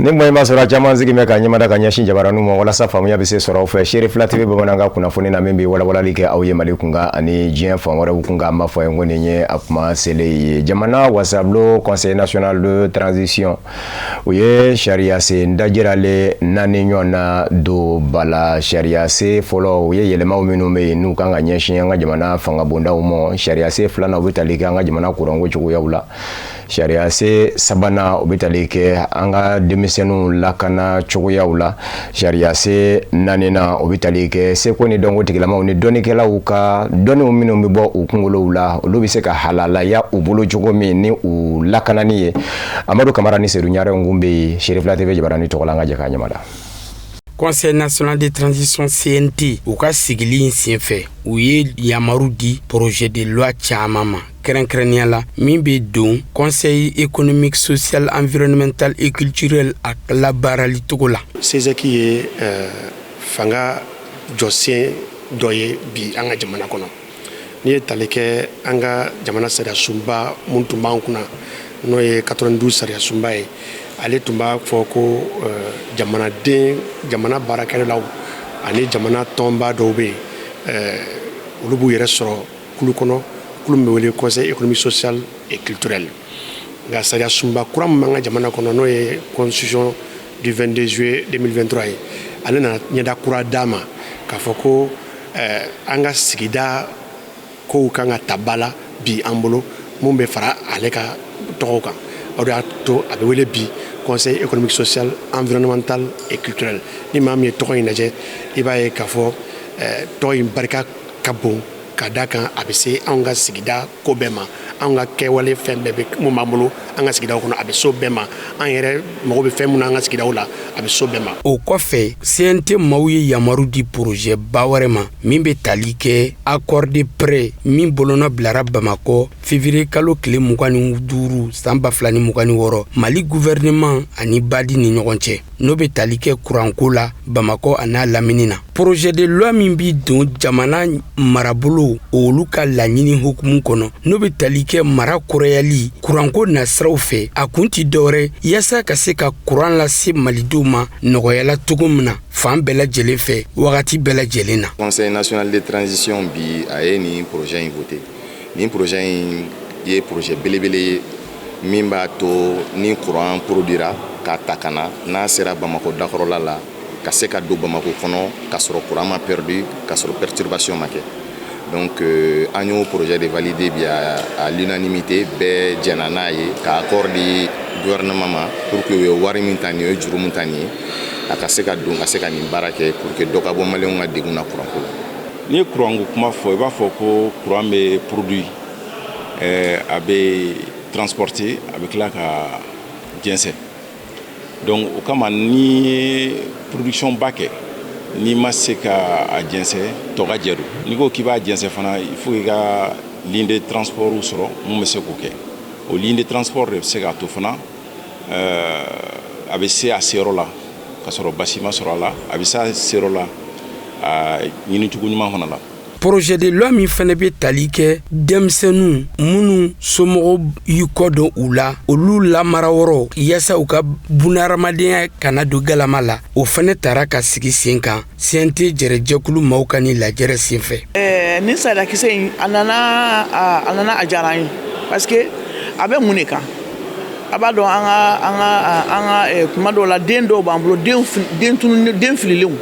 Ni mɔ b'a sɔrɔ caman sigi bɛ ka ɲɛmada ka ɲɛsin jabaraninw ma walasa faamuya bɛ se sɔrɔ aw fɛ. Seere Fila TV bamanankan kunnafoni na, min bɛ walawalali kɛ aw ye Mali kunkan ani diɲɛ fan wɛrɛw kunkan, an b'a fɔ ye ko nin ye a kuma selen ye. Jamana wasabulon, Conseil national de transition, u ye sariyasen dajiralen naani ɲɔgɔn na don bala. Sariyasen fɔlɔ, u ye yɛlɛmaw minnu bɛ yen n'u kan ka ɲɛsin an ka jamana fangabondaw ma. Sariyasen filanan, u bɛ tali kɛ an ka jamana kuranko cogoyaw la. Sariyasen sabanan, u bɛ tali kɛ an ka denmisɛnninw lakana cogoyaw la. Sariyasen naaninan, u bɛ tali kɛ seko ni dɔnko tigilamaw ni dɔnnikɛlaw ka dɔnniw minnu bɛ bɔ u kunkolow la, olu bɛ se ka halalaya u bolo cogo min ni u lakanani ye. Amadu Kamara ni Sedu Ɲare kun bɛ yen Seere Fila TV jabarani tɔgɔ la. An ka jɛ k'a ɲamada. Conseil national de transition, CNT, u ka sigili in senfɛ, u ye yamaru di projet de loi caman ma, kɛrɛnkɛrɛnnenya la min bɛ don Conseil économique, social, environnemental et culturel a labaarali cogo la. CESEC ye fanga jɔsen dɔ ye bi an ka jamana kɔnɔ. N'i ye tali kɛ an ka jamana sariya sunba mun tun b'an kunna, n'o ye 92 sariya sunba ye, ale tun b'a fɔ ko jamanaden, jamana baarakɛlaw ani jamana tɔnba dɔw bɛ yen, olu b'u yɛrɛ sɔrɔ kulu kɔnɔ, kulu min bɛ wele Conseil économique, social et culturel. Nka sariya sunba kura min b'an ka jamana kɔnɔ, n'o ye constitution du 22 juillet 2023 ye, ale nana ɲɛda kura d'a ma k'a fɔ ko an ka sigida kow kan ka ta ba la bi an bolo, mun bɛ fara ale ka tɔgɔw kan. O de y'a to a bɛ wele bi Conseil économique, social, environnemental et culturel. Ni maa min ye tɔgɔ in lajɛ, i b'a ye k'a fɔ tɔgɔ in barika ka bon, ka da kan a bɛ se anw ka sigida ko bɛɛ ma. Anw ka kɛwale fɛn bɛɛ bɛ mun b'an bolo an ka sigidaw kɔnɔ, a bɛ so bɛɛ ma. An yɛrɛ mago bɛ fɛn mun na an ka sigidaw la, a bɛ so bɛɛ ma. O kɔfɛ, CNT maaw ye yamaru di projet ba wɛrɛ ma min bɛ tali kɛ accord de prêt min bolonɔ bilara Bamakɔ février kalo tile 25 san 2026, Mali gouvernement ani BAD ni ɲɔgɔn cɛ, n'o bɛ tali kɛ kuranko la Bamakɔ a n'a lamini na. Projet de loi min bi don jamana marabolo olu ka laɲini hukumu kɔnɔ, n'o bɛ tali kɛ mara kɔrɔyali kuranko nasiraw fɛ, a kun ti dɔwɛrɛ yaasa ka se ka kuran lase malidenw ma nɔgɔyala cogo min na fan bɛɛ lajɛlen fɛ, wagati bɛɛ lajɛlen na. Conseil national de transition bi, a ye nin projet in voté. Nin projet in ye projet belebele ye min b'a to ni courant produira k'a ta ka na, n'a sera Bamako dakɔrɔla la, ka se ka don Bamako kɔnɔ ka sɔrɔ courant ma perdu, ka sɔrɔ perturbation ma kɛ. Donc an y'o projet de validé bi à l'unanimité. Bɛɛ jɛna n'a ye ka accord di gouvernement ma pour que u ye wari min ta nin ye, juru min ta nin ye, a ka se ka don ka se ka nin baara kɛ pour que dɔ ka bɔ maliyɛnw ka degun na kuranko la. N'i ye kuranko kuma fɔ, i b'a fɔ ko courant bɛ produit, a bɛ transporter, a bɛ tila ka jɛnsɛn. Donc o kama, n'i ye production ba kɛ, n'i ma se ka a jɛnsɛn, tɔ ka jɛ don. N'i ko k'i b'a jɛnsɛn fana, il faut i ka ligne de transport sɔrɔ mun bɛ se k'o kɛ. O ligne de transport de bɛ se k'a to fana a bɛ se a seyɔrɔ la ka sɔrɔ basi ma sɔrɔ a la, a bɛ se a seyɔrɔ la a ɲinicogo ɲuman fana la. Projet de loi min fana bɛ tali kɛ denmisɛnninw minnu somɔgɔw y'i kɔ don u la, olu lamara yɔrɔ yaasa u ka bunahadamadenya kana don galama la, o fana tara ka sigi sen kan CNT jɛrɛjɛkulu maaw ka ni lajɛrɛ senfɛ. Nin sariyakisɛ in, a nana, a diyara an ye, parce que a bɛ mun de kan? A b'a dɔn, an ka kuma dɔw la, den dɔw b'an bolo, den den tunu, den fililenw,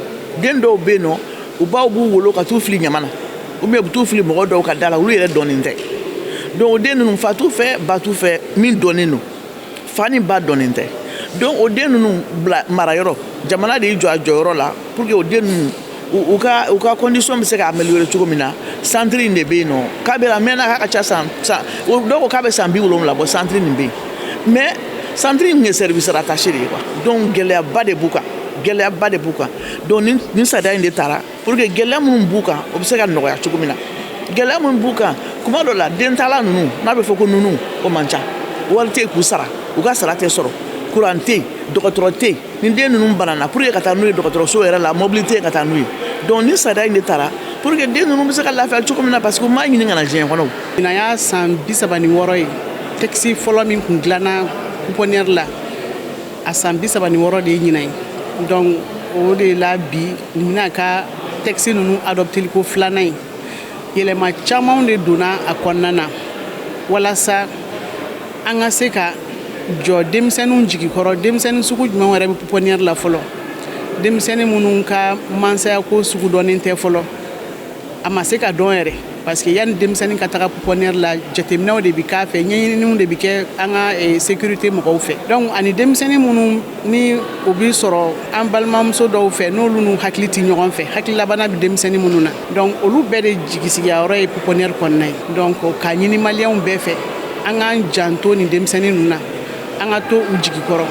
den dɔw bɛ yen nɔ, u baw b'u wolo ka t'u fili ɲama na, ou bien u bɛ t'u fili mɔgɔ dɔw ka da la, olu yɛrɛ dɔnnen tɛ. Donc o den ninnu, fa t'u fɛ, ba t'u fɛ, min dɔnnen don, fa ni ba dɔnnen tɛ. Donc o den ninnu bila marayɔrɔ, jamana de y'i jɔ a jɔyɔrɔ la pour que o den ninnu u ka condition bɛ se ka améliorer cogo min na. Centre in de bɛ yen nɔ k'a bɛ a mɛnna, k'a ka ca san san, dɔw ko k'a bɛ san 70 bɔ. Centre nin bɛ yen, mais centre in tun ye service rattaché de ye quoi. Donc gɛlɛyaba de b'u kan, gɛlɛyaba de b'u kan. Donc nin sariya in de taara pour que gɛlɛya minnu b'u kan, o bɛ se ka nɔgɔya cogo min na. Gɛlɛya minnu b'u kan, kuma dɔ la, dentala ninnu n'a bɛ fɔ ko ninnu, o man ca, wari tɛ yen k'u sara, u ka sara tɛ sɔrɔ, kuran tɛ yen, dɔgɔtɔrɔ tɛ yen. Ni den ninnu banana, pour que ka taa n'u ye dɔgɔtɔrɔso yɛrɛ la, mobili tɛ yen ka taa n'u ye. Donc ni sariya in de taara pour que den ninnu bɛ se ka lafiya cogo min na, parce que u m'a ɲini ka na diɲɛ kɔnɔ. Ɲinan y'a san 36 ye. Texte fɔlɔ min kun dilanna pouponnière la, A san 36 de ye ɲinan ye. Donc o de la bi, nin bɛna ka texte ninnu adopteli ko filanan ye. Yɛlɛma camanw de donna a kɔnɔna na walasa an ka se ka jɔ denmisɛnninw jigi kɔrɔ. Denmisɛnnin sugu jumɛn yɛrɛ bɛ pouponnière la fɔlɔ? Denmisɛnnin minnu ka mansaya ko sugu dɔnnen tɛ fɔlɔ, a ma se ka dɔn yɛrɛ, parce que yanni denmisɛnnin ka taga pouponnière la, jateminɛw de bɛ k'a fɛ, ɲɛɲininiw de bɛ kɛ an ka sécurité mɔgɔw fɛ. Donc ani denmisɛnnin minnu ni u bɛ sɔrɔ an balimamuso dɔw fɛ, n'olu n'u hakili tɛ ɲɔgɔn fɛ, hakililabana bɛ denmisɛnnin minnu na, donc olu bɛɛ de jigisigiya yɔrɔ ye pouponnière kɔnɔna ye. Donc k'a ɲini Maliyɛnw bɛɛ fɛ, an k'an janto nin denmisɛnnin ninnu na, an ka to u jigi kɔrɔ,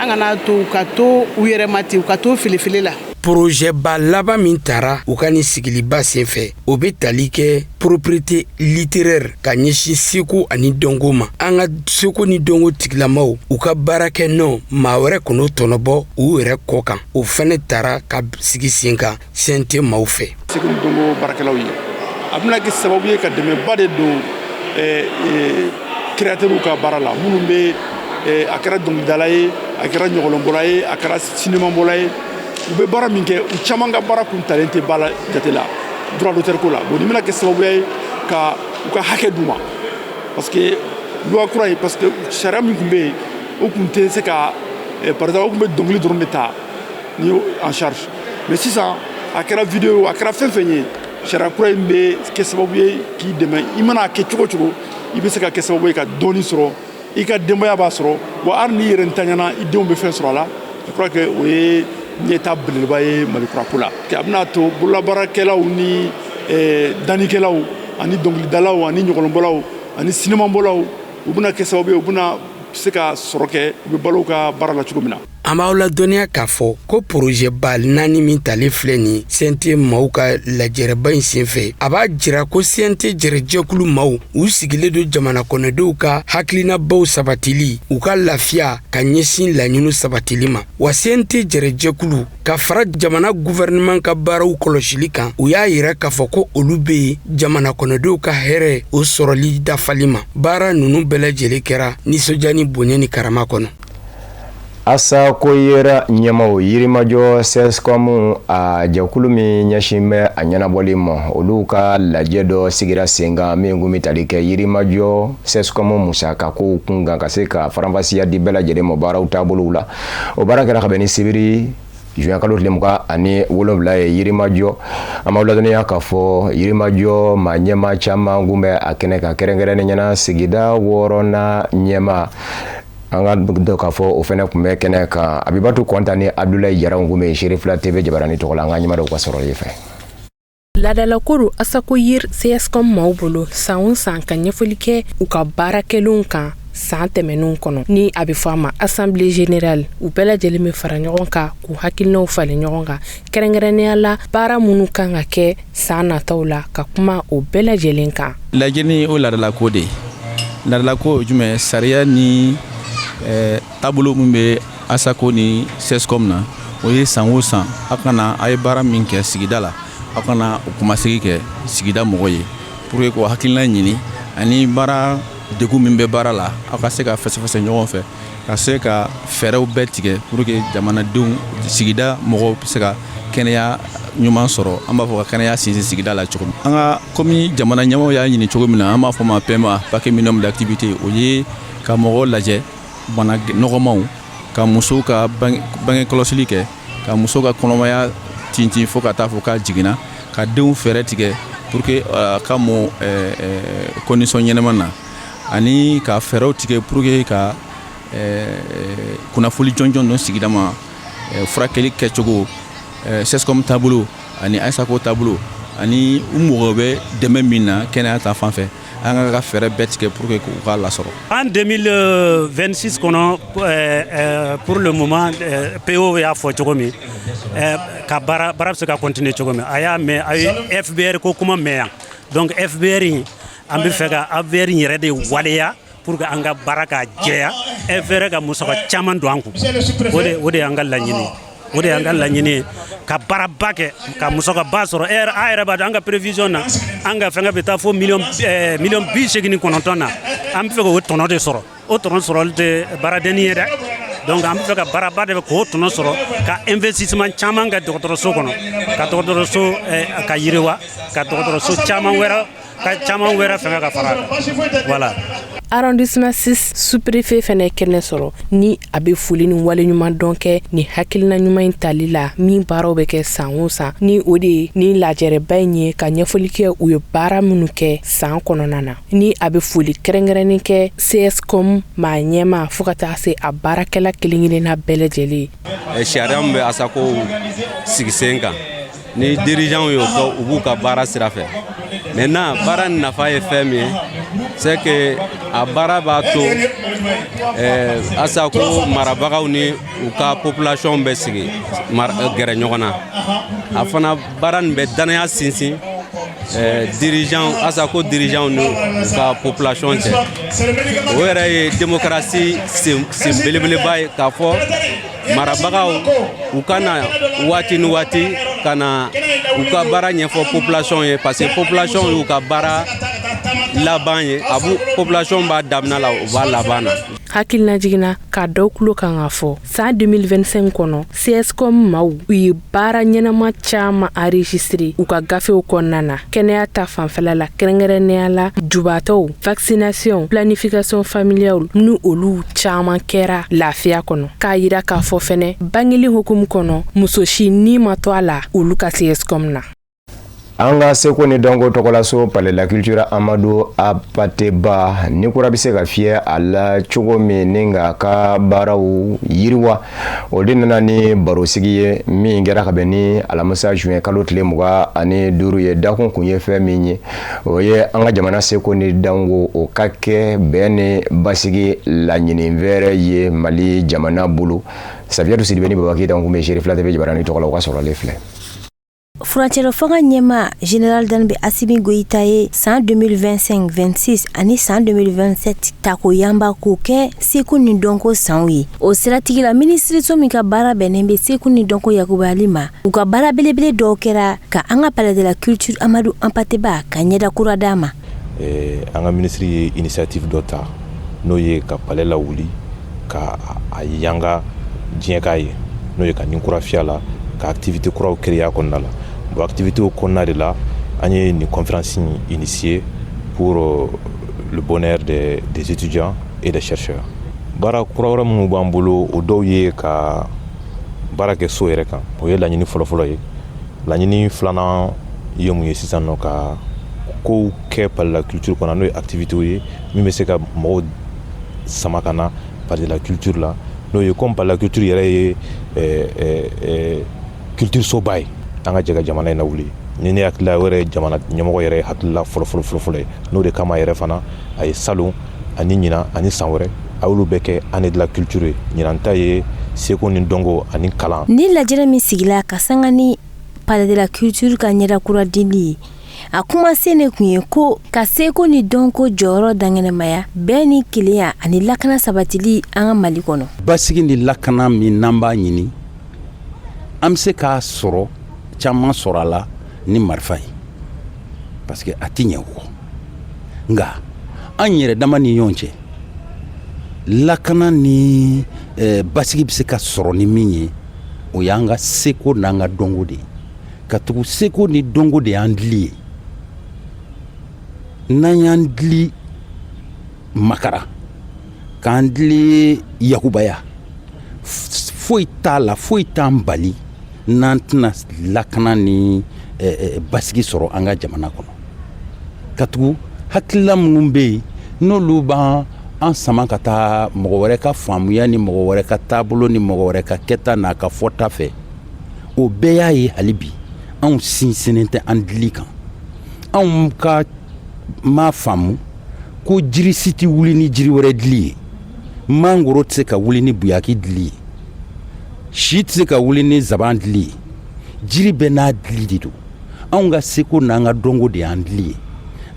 an kana to u ka to u yɛrɛ ma ten, u ka to filifili la. Projet ba laban min tara u ka nin sigiliba senfɛ, o bɛ tali kɛ propriété littéraire ka ɲɛsin seko ani dɔnko ma. An ka seko ni dɔnko tigilamaw, u ka baarakɛ nɔ, maa wɛrɛ kɔn'o tɔnɔbɔ u yɛrɛ kɔ kan, o fɛnɛ tara ka sigi sen kan CNT maaw fɛ. Seko ni dɔnko baarakɛlaw ye, a bɛna kɛ sababu ye ka dɛmɛba de don créateurs ka baara la, minnu bɛ, a kɛra dɔnkilidala ye, a kɛra ɲɔgɔlɔnbɔla ye, a kɛra sinimabɔla ye, u bɛ baara min kɛ, u caman ka baara kun talen tɛ ba la jate la droit d'auteur ko la. Bon, nin bɛna kɛ sababu ye ka u ka hakɛ d'u ma, parce que loi kura ye, parce que sariya min tun bɛ yen, o tun tɛ se ka, par exemple, o tun bɛ dɔnkili dɔrɔn de ta ni en charge. Mais sisan, a kɛra vidéo, a kɛra fɛn fɛn ye, sariya kura in bɛ kɛ sababu ye k'i dɛmɛ. I mana kɛ cogo o cogo, i bɛ se ka kɛ sababu ye ka dɔɔni sɔrɔ, i ka denbaya b'a sɔrɔ wa. Hali n'i yɛrɛ ntanyana, i denw bɛ fɛn sɔrɔ a la. Je crois que o ye ɲɛta belebeleba ye Mali kura ko la. A bɛna to bololabaarakɛlaw ni dannikɛlaw ani dɔnkilidalaw ani ɲɔgɔlɔnbɔlaw ani sinimabɔlaw, u bɛna kɛ sababu ye, u bɛna se ka sɔrɔ kɛ, u bɛ balo u ka baara la cogo min na. An b'aw ladɔnniya k'a fɔ ko projet ba naani min talen filɛ nin CNT maaw ka lajɛrɛba in senfɛ, a b'a jira ko CNT jɛrɛjɛkulu maaw, u sigilen don jamana kɔnɔdenw ka hakilinabaw sabatili, u ka lafiya ka ɲɛsin laɲiniw sabatili ma. Wa CNT jɛrɛjɛkulu, ka fara jamana gouvernement ka baaraw kɔlɔsili kan, u y'a yira k'a fɔ ko olu bɛ yen jamana kɔnɔdenw ka hɛrɛ o sɔrɔli dafali ma. Baara ninnu bɛɛ lajɛlen kɛra nisɔndiya ni bonya ni karama kɔnɔ. Asakoyera ɲɛmaw, Yirimajɔ CSCOM, a jɛkulu min ɲɛsin bɛ a ɲɛnabɔli ma, olu ka lajɛ dɔ sigira sen kan min kun bɛ tali kɛ Yirimajɔ CSCOM musakakow kun kan, ka se ka faranfasiya di bɛɛ lajɛlen ma baaraw taabolow la. O baara kɛra ka bɛn ni sibiri juin kalo tile 27 ye Yirimajɔ. An b'aw ladɔnniya k'a fɔ Yirimajɔ maa ɲɛmaa caman kun bɛ a kɛnɛ kan, kɛrɛnkɛrɛnnen ɲɛna sigida wɔɔrɔnan ɲɛmaa. An ka dɔn k'a fɔ o fana tun bɛ kɛnɛ kan. Abibatu Kɔnta ni Abdulayi Jara kun bɛ Seere Fila TV jabarani tɔgɔ la. An ka ɲɛmaa dɔw ka sɔrɔ fɛ. Ladalako don Asakoyiri CSCOM maaw bolo san o san ka ɲɛfɔli kɛ u ka baara kɛlenw kan san tɛmɛnenw kɔnɔ, ni a bɛ fɔ a ma assemblée générale. U bɛɛ lajɛlen bɛ fara ɲɔgɔn kan k'u hakilinaw falen ɲɔgɔn kan, kɛrɛnkɛrɛnnenya la baara minnu kan ka kɛ san nataw la, ka kuma o bɛɛ lajɛlen kan. Lajɛni o ladalako de ye. Ladalako jumɛn? Sariya ni taabolo min bɛ Asako ni CSCOM na, o ye san o san, aw kana a ye baara min kɛ sigida la, aw kana o kumasigi kɛ sigida mɔgɔ ye pour que k'o hakilina ɲini, ani baara degun min bɛ baara la, aw ka se ka fɛsɛfɛsɛ ɲɔgɔn fɛ, ka se ka fɛɛrɛw bɛɛ tigɛ pour que jamanadenw, sigida mɔgɔw bɛ se ka kɛnɛya ɲuman sɔrɔ. An b'a fɔ ka kɛnɛya sinsin sigida la cogo min, an ka komi jamana ɲɛmɔgɔw y'a ɲini cogo min na, an b'a fɔ ma PMA, paquet minimum d'activité. O ye ka mɔgɔw lajɛ bana nɔgɔmanw, ka musow ka bange kɔlɔsili kɛ, ka muso ka kɔnɔmaya tintin fo ka taa fɔ k'a jiginna, ka denw fɛɛrɛ tigɛ pour que ka mɔ condition ɲɛnama na, ani ka fɛɛrɛw tigɛ pour que ka kunnafoli jɔnjɔn don sigida ma, furakɛli kɛcogo, CSCOM taabolo ani Asako taabolo, ani u mɔgɔ bɛ dɛmɛ min na kɛnɛya ta fan fɛ, an ka fɛɛrɛ bɛɛ tigɛ pour que k'u ka lasɔrɔ. En 2026 kɔnɔ, pour le moment, PO y'a fɔ cogo min ka baara baara bɛ se ka continuer cogo min, a y'a mɛn, a ye FBR ko kuma mɛn yan. Donc FBR in, an bɛ fɛ ka FBR in yɛrɛ de waleya pour que an ka baara ka jɛya, FBR ka musaka caman don an kun. O de y'an ka laɲini ye, o de y'an ka laɲini ye, ka baaraba kɛ, ka musakaba sɔrɔ. E yɛrɛ, a yɛrɛ b'a dɔn, an ka prévision na, an ka fɛngɛ bɛ taa fo miliyɔn 89 na. An bɛ fɛ k'o tɔnɔ de sɔrɔ. O tɔnɔ sɔrɔli tɛ baaradenni ye dɛ. Donc an bɛ fɛ ka baaraba de bɛ k'o tɔnɔ sɔrɔ ka investissement caman kɛ dɔgɔtɔrɔso kɔnɔ, ka dɔgɔtɔrɔso ka yiriwa, ka dɔgɔtɔrɔso caman wɛrɛ, ka caman wɛrɛ fɛngɛ ka fara a kan, voilà. Arrondissement 6 sous-préfet fɛnɛ kɛnɛ sɔrɔ ni a bɛ foli ni waleɲuman dɔn kɛ ni hakilina ɲuman in tali la, min baaraw bɛ kɛ san o san, ni o de ye ni lajɛrɛba in ye ka ɲɛfɔli kɛ u ye baara minnu kɛ san kɔnɔna na, ni a bɛ foli kɛrɛnkɛrɛnnen kɛ CSCOM maa ɲɛma fo ka taa se a baarakɛla kelen kelenna bɛɛ lajɛlen. Sariya min bɛ Asako sigi sen kan, ni dirigeants y'o kɛ, u b'u ka baara sira fɛ. Maintenant, baara nin nafa ye fɛn min ye, c'est que a baara b'a to Asako marabagaw ni u ka population bɛ sigi gɛrɛ ɲɔgɔn na. A fana baara nin bɛ danaya sinsin dirigeant, Asako dirigeant ni u ka population cɛ. O yɛrɛ ye démocratie sen belebeleba ye, k'a fɔ marabagaw u ka na waati ni waati ka na u ka baara ɲɛfɔ population ye, parce que population y'u ka baara laban ye. A b'u population b'a daminɛ la, u b'a laban na. Hakilina jiginna k'a dɔw tulo kan ka fɔ, san 2025 kɔnɔ, CSCOM maw u ye baara ɲɛnama caman enregistré u ka gafew kɔnɔna na, kɛnɛya ta fanfɛla la, kɛrɛnkɛrɛnnenya la jubatɔw, vaccination, planification familiale, ni olu caman kɛra lafiya kɔnɔ, k'a yira k'a fɔ fɛnɛ bangeli hukumu kɔnɔ, muso si ni ma to a la olu ka CSCOM na. An ka seko ni dɔnko tɔgɔlaso Palais de la Culture Amadou Hampâté Bâ ni kura bɛ se ka fiyɛ a la cogo min ni k'a ka baaraw yiriwa, o de nana ni barosigi ye min kɛra ka bɛn ni alamisa juin kalo tile 25 ye. Dakun kun ye fɛn min ye, o ye an ka jamana seko ni danko o ka kɛ bɛn ni basigi laɲini wɛrɛ ye Mali jamana bolo. Safiyatu Sidibe ni Baba Keyita kun bɛ Seere Fila TV jabarani tɔgɔ la, u ka sɔrɔlen filɛ. Furancɛrɔ fanga ɲɛma général d'armée Assimi Goïta ye san 2025-26 ani san 2027 tako yanba k'o kɛ seko ni dɔnko sanw ye. O siratigɛ la, minisiriso min ka baara bɛnnen bɛ seko ni dɔnko yakubayali ma, u ka baara belebele dɔw kɛra ka an ka Palais de la Culture Amadou Hampâté Bâ ka ɲɛda kura d'a ma. An ka minisiri ye initiative dɔ ta, n'o ye ka palais lawuli ka a yanga diɲɛ k'a ye, n'o ye ka nin kura fiyɛ la, ka activité kuraw créer a kɔnɔna la. Bon, activité kɔnɔna de la, an ye nin conférence in initier pour le bonheur des étudiants et des chercheurs. Baara kura wɛrɛ minnu b'an bolo, o dɔw ye ka baara kɛ so yɛrɛ kan, o ye laɲini fɔlɔfɔlɔ ye. Laɲini filanan ye mun ye sisan nɔ? Ka kow kɛ Palais de la Culture kɔnɔ, n'o ye activité ye min bɛ se ka mɔgɔw sama ka na Palais de la Culture la, n'o ye comme Palais de la Culture yɛrɛ ye culture soba ye. An ka jɛ ka jamana in lawuli ni ne hakilila, o yɛrɛ ye jamana ɲɛmɔgɔ yɛrɛ hakilila fɔlɔ fɔlɔ fɔlɔ fɔlɔ ye. N'o de kama yɛrɛ fana, a ye salon ani ɲinan ani san wɛrɛ, a y'olu bɛɛ kɛ Année de la Culture ye. Ɲinan ta ye seko ni dɔnko ani kalan. Ni lajɛrɛ min sigila ka sanga ni Palais de la Culture ka ɲɛda kura dili ye, a kumasen de tun ye ko ka seko ni dɔnko jɔyɔrɔ dankɛnɛmaya, bɛɛ ni kelenya ani lakana sabatili an ka Mali kɔnɔ. Basigi ni lakana min n'an b'a ɲini, an bɛ se k'a sɔrɔ caman sɔrɔ a la ni marifa ye, parce que a ti ɲɛ o kɔ. Nka an yɛrɛ dama ni ɲɔgɔn cɛ, lakana ni basigi bɛ se ka sɔrɔ ni min ye, o y'an ka seko n'an ka dɔnko de ye, ka tugu seko ni dɔnko de y'an dili ye. N'an y'an dili makara, k'an dili yakubaya, foyi t'a la, foyi t'an bali n'an tɛna lakana ni basigi sɔrɔ an ka jamana kɔnɔ, ka tugu hakilila minnu bɛ yen, n'olu b'an an sama ka taa mɔgɔ wɛrɛ ka faamuya ni mɔgɔ wɛrɛ ka taabolo ni mɔgɔ wɛrɛ ka kɛta n'a ka fɔta fɛ. O bɛɛ y'a ye hali bi anw sinsinnen tɛ an dili kan. Anw ka m'a faamu ko jiri si tɛ wuli ni jiri wɛrɛ dili ye. Mangoro tɛ se ka wuli ni buyaki dili ye, si tɛ se ka wuli ni zaban dili ye. Jiri bɛɛ n'a dili de don. Anw ka seko n'an ka dɔnko de y'an dili ye.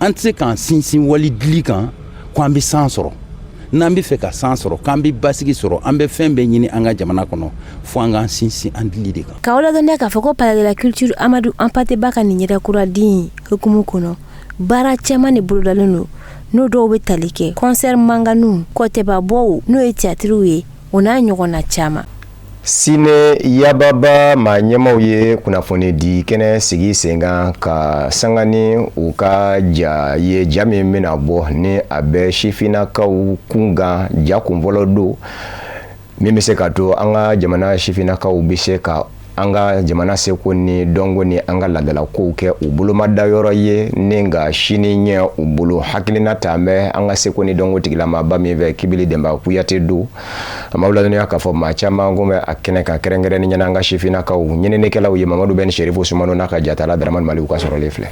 An tɛ se k'an sinsin wali dili kan ko an bɛ san sɔrɔ. N'an bɛ fɛ ka san sɔrɔ, k'an bɛ basigi sɔrɔ, an bɛ fɛn bɛɛ ɲini an ka jamana kɔnɔ, fo an k'an sinsin an dili de kan. K'aw ladɔnniya k'a fɔ ko Palais de la Culture Amadou Hampâté Bâ ka nin ɲɛda kura di hukumu kɔnɔ, baara caman de bolodalen don, n'o dɔw bɛ tali kɛ concert mankanninw, kɔtɛbabɔw, n'o ye théâtrew ye. O n'a ɲɔgɔnna caman. Sine Yababa maa ɲɛmaw ye kunnafoni di kɛnɛ sigi sen kan ka sanga ni u ka ja ye, ja min bɛna bɔ ni a bɛ sifinnakaw kunkan, ja kunfɔlɔ don min bɛ se ka to an ka jamana sifinnakaw bɛ se ka an ka jamana seko ni dɔnko ni an ka laadalakow kɛ u bolomadayɔrɔ ye ni nka sini ɲɛ u bolo. Hakilina ta bɛ an ka seko ni dɔnko tigilamaba min fɛ, Kibili Denba Kuyate don. An b'aw ladɔnniya k'a fɔ maa caman kun bɛ a kɛnɛ kan, kɛrɛnkɛrɛnnenya la an ka sifinnakaw. Ɲininikɛlaw ye Mamadu Bɛn Serifu Sumano n'a ka jatala Daramani Maliw ka sɔrɔlen filɛ.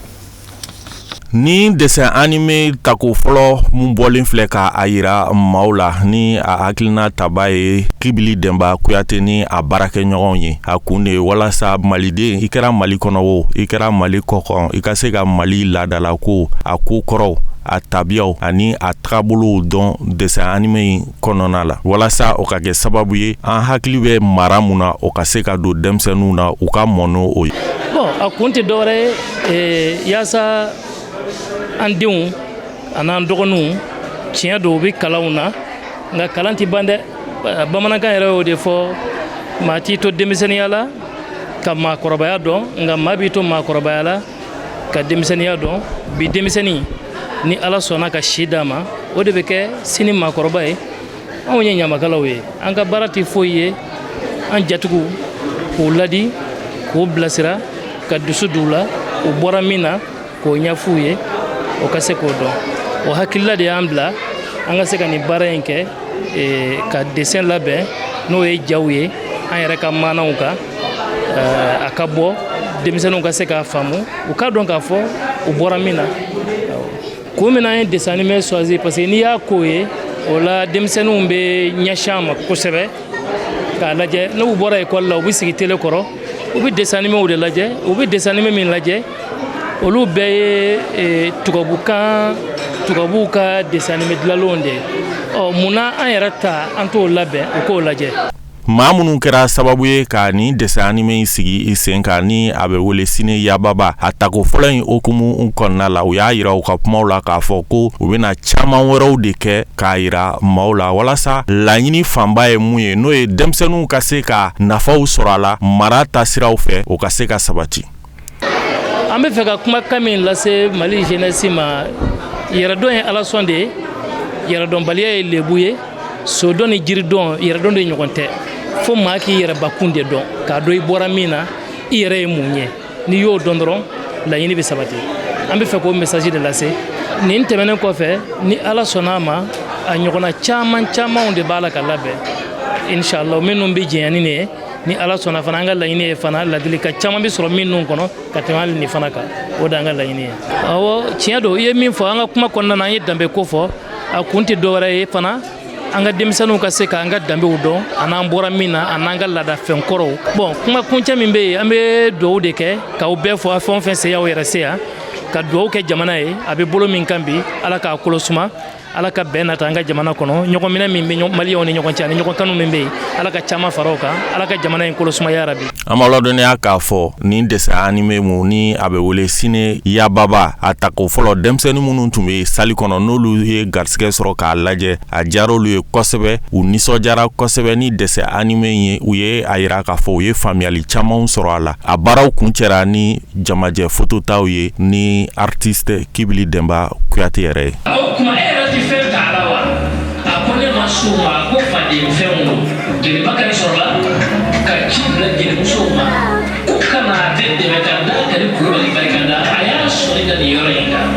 Ni dessin animé tako fɔlɔ mun bɔlen filɛ ka a yira maaw la, ni a hakilina taba ye Kibili Denba Kuyate ni a baarakɛɲɔgɔnw ye, a kun de ye walasa maliden, i kɛra Mali kɔnɔ o, i kɛra Mali kɔkan, i ka se ka Mali laadalako, a ko kɔrɔw, a tabiyaw ani a tagabolow dɔn dessin animé in kɔnɔna la, walasa o ka kɛ sababu ye an hakili bɛ mara mun na, o ka se ka don denmisɛnninw na, u ka mɔ n'o o ye. Bon, a kun tɛ dɔwɛrɛ ye yaasa an denw an'an dɔgɔninw, tiɲɛ don u bɛ kalanw na, nka kalan tɛ ban dɛ. Bamanankan yɛrɛ y'o de fɔ, maa t'i to denmisɛnninya la ka maakɔrɔbaya dɔn, nka maa b'i to maakɔrɔbaya la ka denmisɛnninya dɔn. Bi denmisɛnnin, ni Ala sɔnna ka si d'a ma, o de bɛ kɛ sini maakɔrɔba ye. Anw ye ɲamakalaw ye, an ka baara tɛ foyi ye an jatigiw k'u ladi, k'u bilasira, ka dusu d'u la, u bɔra min na k'o ɲɛf'u ye, o ka se k'o dɔn. O hakilila de y'an bila an ka se ka nin baara in kɛ, ka dessin labɛn, n'o ye jaw ye an yɛrɛ ka maanaw kan, a ka bɔ denmisɛnninw ka se k'a faamu, u k'a dɔn k'a fɔ u bɔra min na. Kun min na an ye dessin animé choisi, parce que n'i y'a k'o ye, o la denmisɛnninw bɛ ɲɛsin a ma kosɛbɛ k'a lajɛ. N'u bɔra ekɔli la, u bɛ sigi télé kɔrɔ, u bɛ dessin animéw de lajɛ. U bɛ dessin animé min lajɛ, olu bɛɛ ye tubabukan, tubabuw ka dessin animé dilanlenw de ye. Ɔ munna an yɛrɛ ta an t'o labɛn u k'o lajɛ? Maa minnu kɛra sababu ye ka nin dessin animé in sigi i sen kan, ni a bɛ wele Sine Yababa, a tako fɔlɔ in hukumu kɔnɔna la, u y'a yira u ka kumaw la k'a fɔ ko u bɛna caman wɛrɛw de kɛ k'a yira maaw la, walasa laɲini fanba ye mun ye, n'o ye denmisɛnninw ka se ka nafaw sɔrɔ a la mara taasiraw fɛ, o ka se ka sabati. An bɛ fɛ ka kumakan min lase Mali jeunesse ma, yɛrɛdɔn ye alasɔn de ye, yɛrɛdɔnbaliya ye lebu ye. Sodɔn ni jiridɔn, yɛrɛdɔn de ɲɔgɔn tɛ. Fo maa k'i yɛrɛbakun de dɔn, k'a dɔn i bɔra min na, i yɛrɛ ye mun ye. N'i y'o dɔn dɔrɔn, laɲini bɛ sabati. An bɛ fɛ k'o message de lase. Nin tɛmɛnen kɔfɛ, ni Ala sɔnna a ma, a ɲɔgɔnna caman camanw de b'a la ka labɛn, inshallah, minnu bɛ jɛnya ni nin ye. Ni Ala sɔnna fana, an ka laɲini ye fana ladilikan caman bɛ sɔrɔ minnu kɔnɔ ka tɛmɛ hali nin fana kan. O de y'an ka laɲini ye. Awɔ, tiɲɛ don, i ye min fɔ an ka kuma kɔnɔna na, an ye danbe ko fɔ. A kun tɛ dɔwɛrɛ ye fana, an ka denmisɛnninw ka se k'an ka danbew dɔn, an'an bɔra min na, an'an ka laadafɛn kɔrɔw. Bon, kuma kuncɛ min bɛ yen, an bɛ dugawu de kɛ k'aw bɛɛ fɔ, a fɛn o fɛn se y'aw yɛrɛ se yan, ka dugawu kɛ jamana ye a bɛ bolo min kan bi, Ala k'a kolo suma, Ala ka bɛn nata an ka jamana kɔnɔ. Ɲɔgɔn minɛ min bɛ maliyɛnw ni ɲɔgɔn cɛ ani ɲɔgɔn kanu min bɛ yen, Ala ka caman fara o kan, Ala ka jamana in kolo suma yarabi. An b'aw ladɔnniya k'a fɔ nin dessin animé mun ni a bɛ wele Sine Yababa, a tako fɔlɔ, denmisɛnnin minnu tun bɛ salle kɔnɔ, n'olu ye garisɛgɛ sɔrɔ k'a lajɛ, a diyara olu ye kosɛbɛ, u nisɔndiyara kosɛbɛ ni dessin animé ye. U ye a yira k'a fɔ u ye faamuyali camanw sɔrɔ a la. A baaraw kuncɛra ni jamajɛ fototaw ye ni artiste Kibili Denba Kuyate yɛrɛ ye. O tuma e yɛrɛ tɛ fɛn ta a la wa? A ko ne ma s'o ma, ko faden fɛnw don. Jeli Bakari sɔrɔla ka ci bila jelimusow ma ko ka na ale dɛmɛ ka da kari Kulubali barikada. A y'a sɔnni da nin yɔrɔ in kan.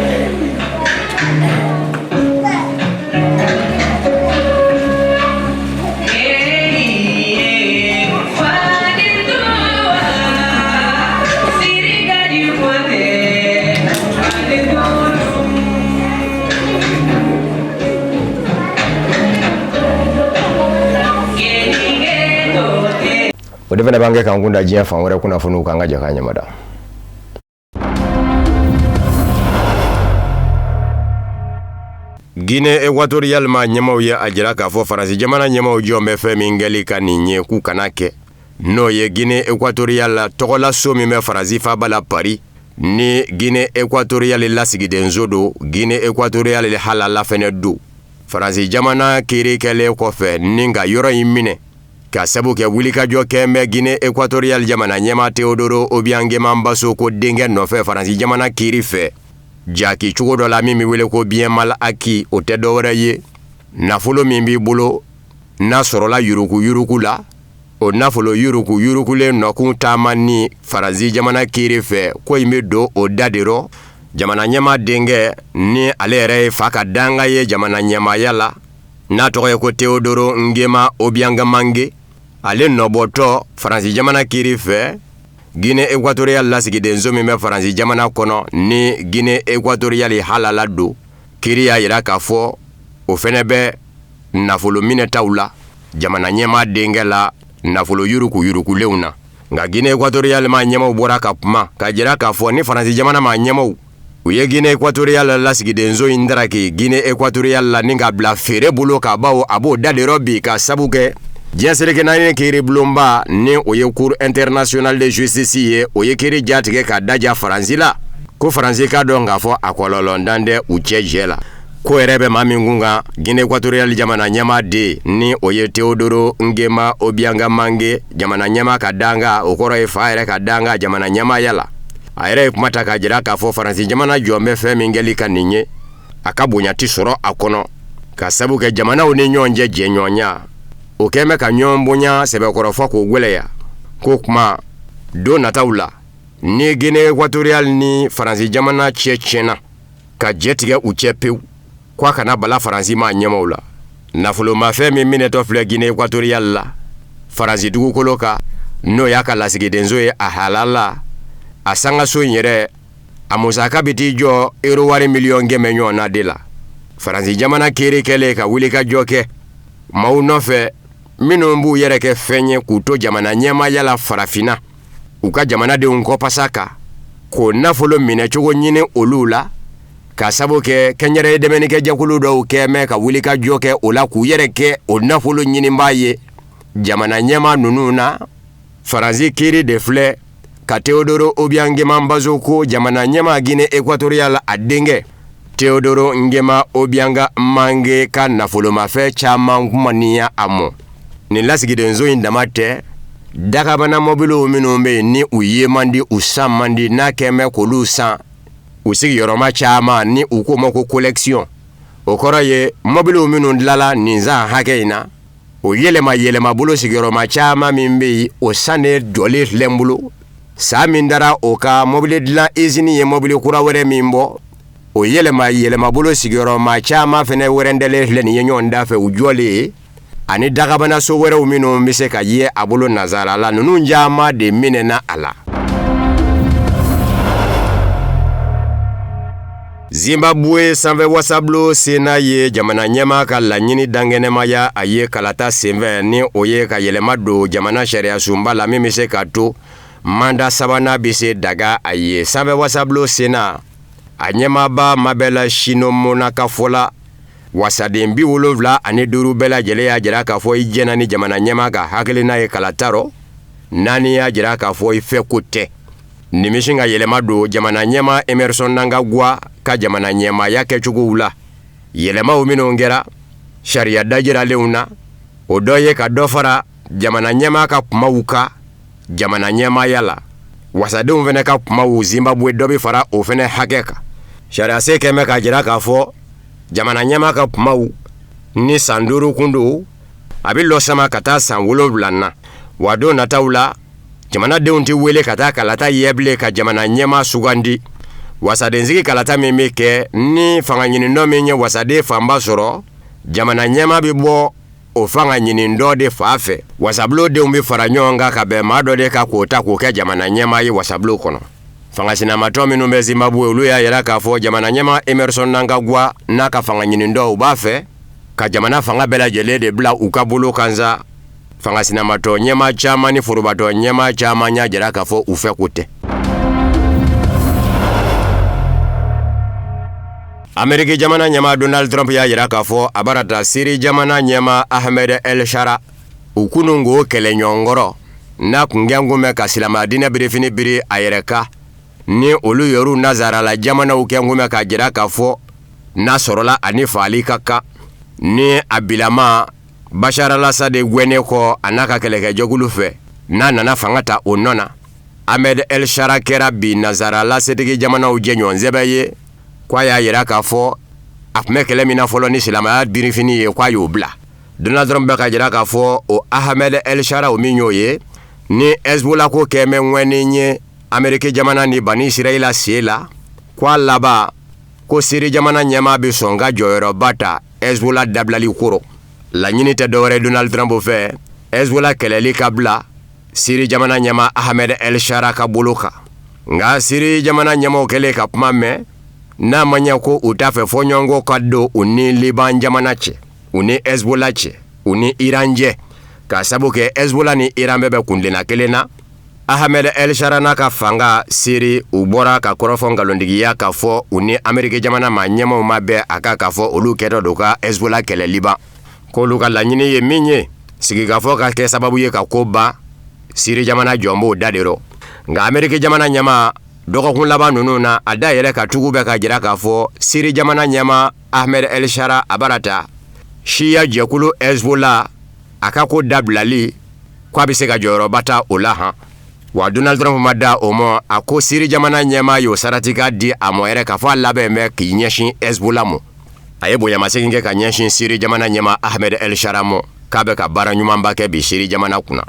O de fana b'an kɛ k'an kun da diɲɛ fan wɛrɛ kunnafoniw kan, an ka jɛ k'a ɲɛmada. Guinée équatoriale maa ɲɛmaw ye a jira k'a fɔ Faransi jamana ɲɛmaw jɔn bɛ fɛn min kɛli ka nin ye k'u kana kɛ, n'o ye Guinée équatoriale la tɔgɔlaso min bɛ Faransi faaba la Paris, ni Guinée équatoriale lasigidenso don, Guinée équatoriale halala fɛnɛ don. Faransi jamana kiiri kɛlen kɔfɛ ni ka yɔrɔ in minɛ ka sabu kɛ wulikajɔ kɛn bɛ Guinée équatoriale jamana ɲɛmaa Teodoro Obiang Nguema Mbasogo denkɛ nɔfɛ Faransi jamana kiiri fɛ jaki cogo dɔ la min bɛ wele ko bien mal acquis. O tɛ dɔwɛrɛ ye, nafolo min b'i bolo n'a sɔrɔla yuruguyurugu la, o nafolo yuruguyurugulen nɔkun taama ni Faransi jamana kiiri fɛ, ko in bɛ don o da de rɔ. Jamana ɲɛmaa denkɛ, ni ale yɛrɛ ye fa ka danga ye jamana ɲɛmaaya la, n'a tɔgɔ ye ko Teodoro Nguema Obiang Mangue, ale nɔbɔtɔ Faransi jamana kiiri fɛ, Guinée équatoriale lasigidenso min bɛ Faransi jamana kɔnɔ ni Guinée équatoriale halala don, kiiri y'a yira k'a fɔ o fɛnɛ bɛ nafolo minɛtaw la jamana ɲɛmaa denkɛ la, nafolo yuruguyurugulenw na. Nka Guinée équatoriale maa ɲɛmaw bɔra ka kuma ka jira k'a fɔ ni Faransi jamana maa ɲɛmaw u ye Guinée équatoriale lasigidenso in daraki Guinée équatoriale la ni ka bila feere bolo ka bawo a b'o da de rɔ bi, ka sabu kɛ diɲɛ seleke naani kiiribulonba, ni o ye Cour internationale de justice ye, o ye kiiri jatigɛ ka daja Faransi la, ko Faransi ka dɔn k'a fɔ a kɔlɔlɔntan tɛ u cɛ jɛ la. Ko yɛrɛ bɛ maa min kun kan, Guinée équatoriale jamana ɲɛmaa den, ni o ye Teodoro Nguema Obiang Mangue, jamana ɲɛmaa ka danga, o kɔrɔ ye fa yɛrɛ ka danga jamana ɲɛmaaya la, a yɛrɛ ye kuma ta k'a jira k'a fɔ Faransi jamana jɔn bɛ fɛn min kɛli ka nin ye, a ka bonya tɛ sɔrɔ a kɔnɔ, ka sabu kɛ jamanaw ni ɲɔgɔn cɛ jɛɲɔgɔnya o kɛn bɛ ka ɲɔgɔn bonya sɛbɛkɔrɔ fɔ k'o gwɛlɛya. Ko kuma don nataw la, ni Guinée équatoriale ni Faransi jamana cɛ tiɲɛna ka jɛ tigɛ u cɛ pewu, ko a kana bala Faransi maa ɲɛmaw la. Nafolomafɛn min minɛtɔ filɛ Guinée équatoriale la Faransi dugukolo kan, n'o y'a ka lasigidenso ye a halala, a sangaso in yɛrɛ a musaka bɛ t'i jɔ euro wari miliyɔn 100 ɲɔgɔn na de la. Faransi jamana kiiri kɛlen ka wuli ka jɔ kɛ maaw nɔfɛ minnu b'u yɛrɛ kɛ fɛn ye k'u to jamana ɲɛmaaya la farafinna, u ka jamanadenw kɔpasa kan k'o nafolo minɛcogo ɲini olu la, ka sabu kɛ kɛnyɛrɛye dɛmɛnikɛjɛkulu dɔw kɛ mɛn ka wuli ka jɔ kɛ o la k'u yɛrɛ kɛ o nafolo ɲinibaa ye jamana ɲɛmaa ninnu na. Faransi kiiri de filɛ ka Teodoro Obiang Nguema Mbasogo jamana ɲɛmaa Guinée équatoriale, a denkɛ Teodoro Nguema Obiang Mangue ka nafolomafɛn caman kumaniya a mɔ. Nin lasigidenso in dama tɛ, dakabana mɔbiliw minnu bɛ yen ni u ye man di, u san man di, n'a kɛn bɛ k'olu san u sigiyɔrɔma caman, ni u k'o ma ko collection, o kɔrɔ ye mɔbiliw minnu dilanla nin san hakɛ in na, o yɛlɛma yɛlɛma bolo sigiyɔrɔma caman min bɛ yen, o san de jɔlen filɛ n bolo. San min dara o ka mɔbili dilan izini ye mɔbili kura wɛrɛ min bɔ, o yɛlɛma yɛlɛma bolo sigiyɔrɔma caman fɛnɛ wɛrɛndɛlen filɛ nin ye ɲɔgɔn da fɛ u jɔlen ye, ani dagabana so wɛrɛw minnu bɛ se ka ye a bolo nansara la, ninnu caman de minɛna a la. Zimbabwe sanfɛ wasabulon Sénat ye jamana ɲɛmaa ka laɲini dankɛnɛmaya a ye kalata senfɛ, ni o ye ka yɛlɛma don jamana sariyasunba la min bɛ se ka to mandat sabanan bɛ se daga a ye. Sanfɛ wasabulon Sénat a ɲɛmaaba Mabel Chinomona ka fɔ la, wasaden 75 bɛɛ lajɛlen y'a jira k'a fɔ i jɛnna ni jamana ɲɛmaa ka hakilina ye kalata rɔ, 4 y'a jira k'a fɔ i fɛ ko tɛ. Nin bɛ sin ka yɛlɛma don jamana ɲɛmaa Emmerson Mnangagwa ka jamana ɲɛmaaya kɛcogow la. Yɛlɛmaw minnu kɛra sariya dajiralenw na, o dɔ ye ka dɔ fara jamana ɲɛmaa ka kumaw kan jamana ɲɛmaaya la, wasadenw fana ka kumaw Zimbabwe dɔ bɛ fara o fana hakɛ kan. Sariyasen kɛn bɛ k'a jira k'a fɔ jamana ɲɛmaa ka kumaw ni san 5 kun don, a bɛ lɔ sama ka taa san 7 na. Wa don nataw la, jamanadenw tɛ wele ka taa kalata yɛ bilen ka jamana ɲɛmaa sugandi. Wasadensigi kalata min bɛ kɛ, ni fanga ɲinindɔ min ye wasaden fanba sɔrɔ, jamana ɲɛmaa bɛ bɔ o fanga ɲinindɔ de fa fɛ. Wasabulondenw bɛ fara ɲɔgɔn kan ka bɛn maa dɔ de kan k'o ta k'o kɛ jamana ɲɛmaa ye wasabulon kɔnɔ. Fanga sinamatɔ minnu bɛ Zimbabwe, olu y'a yira k'a fɔ jamana ɲɛmaa Emmerson Mnangagwa n'a ka fanga ɲinindɔ, u b'a fɛ ka jamana fanga bɛɛ lajɛlen de bila u ka bolo kan sa. Fanga sinamatɔ ɲɛmaa caman ni forobatɔ ɲɛmaa caman y'a jira k'a fɔ u fɛ ko tɛ. Ameriki jamana ɲɛmaa Donald Trump y'a jira k'a fɔ a bara ta Siri jamana ɲɛmaa Ahmed El Shara, u kununko kɛlɛɲɔgɔnkɔrɔ n'a kun kɛn kun bɛ ka silamɛya diinɛ birifini biri a yɛrɛ kan, ni olu yɛrɛw nazarala jamanaw kɛn kun bɛ k'a jira k'a fɔ n'a sɔrɔla ani faali ka kan. Ni a bilama Bashar al-Assad gwɛnnen kɔ a n'a ka kɛlɛkɛjɛkulu fɛ, n'a nana fanga ta o nɔ na, Ahmed El Shara kɛra bi nansarala setigi jamanaw jɛɲɔgɔn sɛbɛ ye, ko a y'a yira k'a fɔ a tun bɛ kɛlɛ min na fɔlɔ ni silamɛya birifini ye, ko a y'o bila. Donald Trump bɛ k'a jira k'a fɔ o Ahmed El Shara, o min y'o ye ni Hezbollah ko kɛ bɛ ŋwɛni ye Ameriki jamana ni Bani Israɛla sen la, ko a laban ko Siri jamana ɲɛmaa bɛ sɔn ka jɔyɔrɔba ta Hezbollah dabilali ko rɔ. Laɲini tɛ dɔwɛrɛ Donald Trump fɛ, Hezbollah kɛlɛli ka bila Siri jamana ɲɛmaa Ahmed El Shara ka bolo kan. Nka Siri jamana ɲɛmaaw kɛlen ka kuma mɛn, n'a ma ɲɛ ko u t'a fɛ fɔɲɔgɔnkɔ ka don u ni Liban jamana cɛ, u ni Hezbollah cɛ, u ni Iran cɛ, k'a sabu kɛ Hezbollah ni Iran bɛɛ bɛ kuntilenna kelen na. Ahmed El Shara n'a ka fanga Siri, u bɔra ka kɔrɔfɔ nkalontigiya k'a fɔ u ni Ameriki jamana maa ɲɛmaaw ma bɛn a kan k'a fɔ olu kɛtɔ don ka Hezbollah kɛlɛ Liban, k'olu ka laɲini ye min ye, sigikafɔ ka kɛ sababu ye ka ko ban. Siri jamana jɔn b'o da de rɔ. Nka Ameriki jamana ɲɛmaa, dɔgɔkun laban ninnu na, a da yɛlɛ ka tugu bɛ ka jira k'a fɔ Siri jamana ɲɛmaa Ahmed El Shara a bara ta siya jɛkulu Hezbollah a ka ko dabilali, ko a bɛ se ka jɔyɔrɔba ta o la han. Wa Donald Trump ma da o ma, a ko Siri jamana ɲɛmaa y'o saratikan di a mɔ yɛrɛ k'a fɔ a labɛn bɛ k'i ɲɛsin Hezbollah ma. A ye bonyamasegin kɛ ka ɲɛsin Siri jamana ɲɛmaa Ahmed El Shara ma, k'a bɛ ka baara ɲumanba kɛ bi Siri jamana kunna,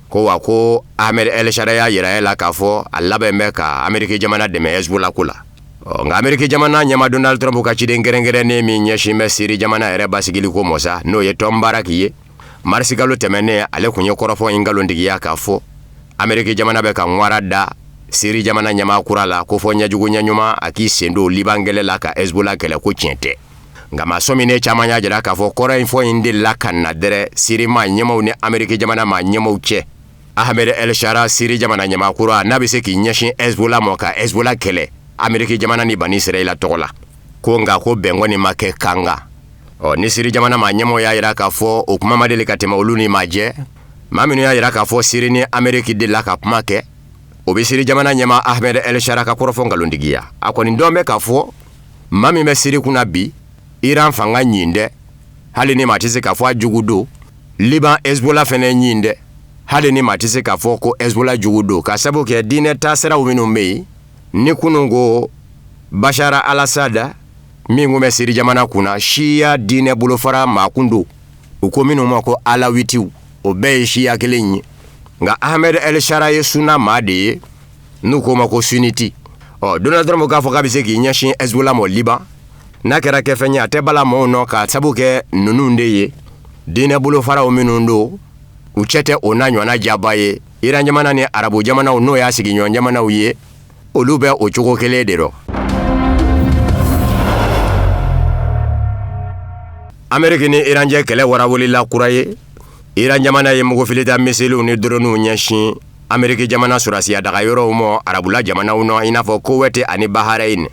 ko wa ko Ahmed El Shara y'a yira la k'a fɔ a labɛn bɛ ka Ameriki jamana dɛmɛ Hezbollah ko la. Nka Ameriki jamana ɲɛmaa Donald Trump ka ciden kɛrɛnkɛrɛnnen min ɲɛsin bɛ Siri jamana yɛrɛ basigili ko mɔ sa, n'o ye Tom Barrack ye, marisikalo tɛmɛnen ale tun ye kɔrɔfɔ in nkalontigiya k'a fɔ Ameriki jamana bɛ ka ŋwara da Siri jamana ɲɛmaa kura la ko fɔ ɲɛjugu ɲɛɲuman a k'i sen don Liban kɛlɛ la ka Hezbollah kɛlɛ, ko tiɲɛ tɛ. Nka maa sɔminen caman y'a jira k'a fɔ kɔrɔ in fɔ in delila ka na dɛrɛ Siri maa ɲɛmaaw ni Ameriki jamana maa ɲɛmaaw cɛ. Ahmed El Shara, Siri jamana ɲɛmaa kura, n'a bɛ se k'i ɲɛsin Hezbollah ma ka Hezbollah kɛlɛ Ameriki jamana ni Bani Israɛla tɔgɔ la, ko nka ko bɛn kɔni ma kɛ kan kan. Ɔ ni Siri jamana maa ɲɛmaaw y'a jira k'a fɔ o kuma ma deli ka tɛmɛ olu ni maa jɛ. Maa minnu y'a jira k'a fɔ Siri ni Ameriki delila ka kuma kɛ, o bɛ Siri jamana ɲɛmaa Ahmed El Shara ka kɔrɔfɔ nkalontigiya. A kɔni dɔn bɛ k'a fɔ maa min bɛ Siri kunna bi, Iran fanga ɲin dɛ, hali ni maa tɛ se k'a fɔ a jugu don. Liban Hezbollah fɛnɛ ɲin dɛ, hali ni maa tɛ se k'a fɔ ko Hezbollah jugu don, ka sabu kɛ diinɛ taasiraw minnu bɛ yen ni kunun ko Bashar al-Assad min kun bɛ Siri jamana kunna, siya diinɛ bolofara maa kun don, u ko minnu ma ko alawitiw, o bɛɛ ye siya kelen ye. Nka Ahmed El Shara ye suna maa de ye, n'u k'o ma ko sunnite. Ɔ Donald Trump k'a fɔ k'a bɛ se k'i ɲɛsin Hezbollah ma Liban, n'a kɛra kɛfɛn ye, a tɛ bala maaw nɔ, ka sabu kɛ ninnu de ye diinɛ bolofaraw minnu don, u cɛ tɛ o n'a ɲɔgɔnna jaba ye. Iran jamana ni arabu jamanaw, n'o y'a sigiɲɔgɔn jamanaw ye, olu bɛ o cogo kelen de rɔ. Ameriki ni Iran cɛ kɛlɛ warawulila kura ye. Iran jamana ye mugufilita misiliw ni droniw ɲɛsin Ameriki jamana sɔrɔdasiya daga yɔrɔw ma arabula jamanaw nɔ, i n'a fɔ Kowɛti ani Bahrain,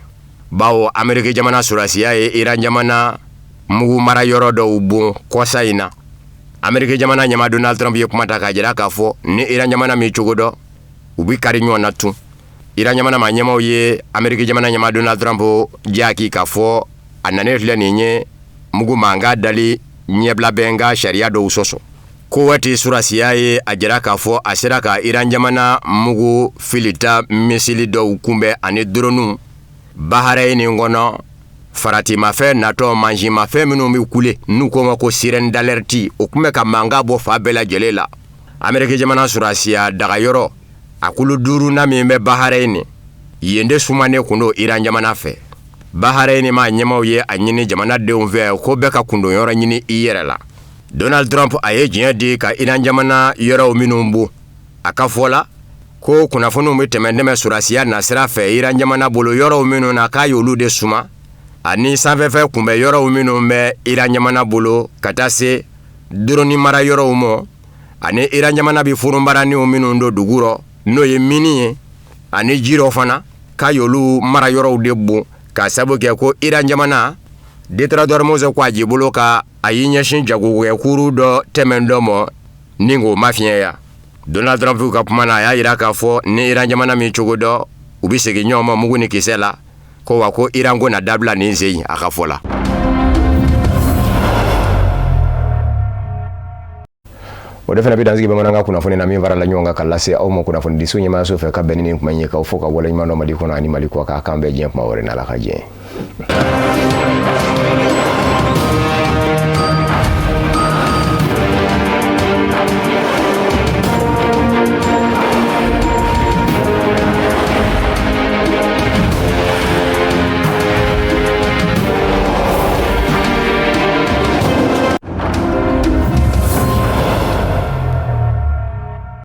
bawo Ameriki jamana sɔrɔdasiya ye Iran jamana mugu mara yɔrɔ dɔw bon kɔsa in na. Ameriki jamana ɲɛmaa Donald Trump ye kuma ta k'a jira k'a fɔ ni Iran jamana min cogo dɔn, u bɛ kari ɲɔgɔn na tun. Iran jamana maa ɲɛmaaw ye Ameriki jamana ɲɛmaa Donald Trump jaaki k'a fɔ a nanen filɛ nin ye mugu mankan dali ɲɛbila bɛnkan sariya dɔw sɔsɔ. Kowɛti sɔrɔdasiya ye a jira k'a fɔ a sera ka Iran jamana mugu filita misili dɔw kunbɛn ani droniw Bahrain kɔnɔ. Faratimafɛn natɔ mansinmafɛn minnu bɛ kule, n'u ko ma ko sirène d'alerte, o tun bɛ ka mankan bɔ fan bɛɛ lajɛlen la. Ameriki jamana sɔrɔdasiya dagayɔrɔ a kulu duurunan min bɛ Bahrain yen de sumanen kun don Iran jamana fɛ. Bahrain maa ɲɛmaaw ye a ɲini jamanadenw fɛ ko bɛɛ ka kundonyɔrɔ ɲini i yɛrɛ la. Donald Trump a ye diɲɛ di ka Iran jamana yɔrɔw minnu bon, a ka fɔ la ko kunnafoniw bɛ tɛmɛ dɛmɛ sɔrɔdasiya nasira fɛ Iran jamana bolo yɔrɔw minnu na, k'a y'olu de suma, ani sanfɛfɛn kunbɛ yɔrɔw minnu bɛ Iran jamana bolo, ka taa se drone mara yɔrɔw ma, ani Iran jamana bɛ forobaraninw minnu don dugu rɔ, n'o ye mini ye, ani ji rɔ fana, k'a y'olu mara yɔrɔw de bon, k'a sabu kɛ ko Iran jamana détroit d'Ormuz ko a jibolo ka a y'i ɲɛsin jagokɛkuru dɔ tɛmɛn dɔ ma ni k'o mafiɲɛya. Donald Trump ka kuma na, a y'a jira k'a fɔ ni Iran jamana min cogo dɔ, u bɛ segin ɲɔgɔn ma mugu ni kisɛ la, ko wa ko Iran ko na dabila nin sen a ka fɔ la. O de fana bɛ dansigi bamanankan kunnafoni na min farala ɲɔgɔn kan ka lase aw ma kunnafonidiso ɲɛmaayaso fɛ ka bɛn ni nin kuma in ye, k'aw fo ka waleɲuman dɔn Mali kɔnɔ ani Mali kɔ kan. K'an bɛn diɲɛ kuma wɛrɛ n'Ala ka diɲɛ.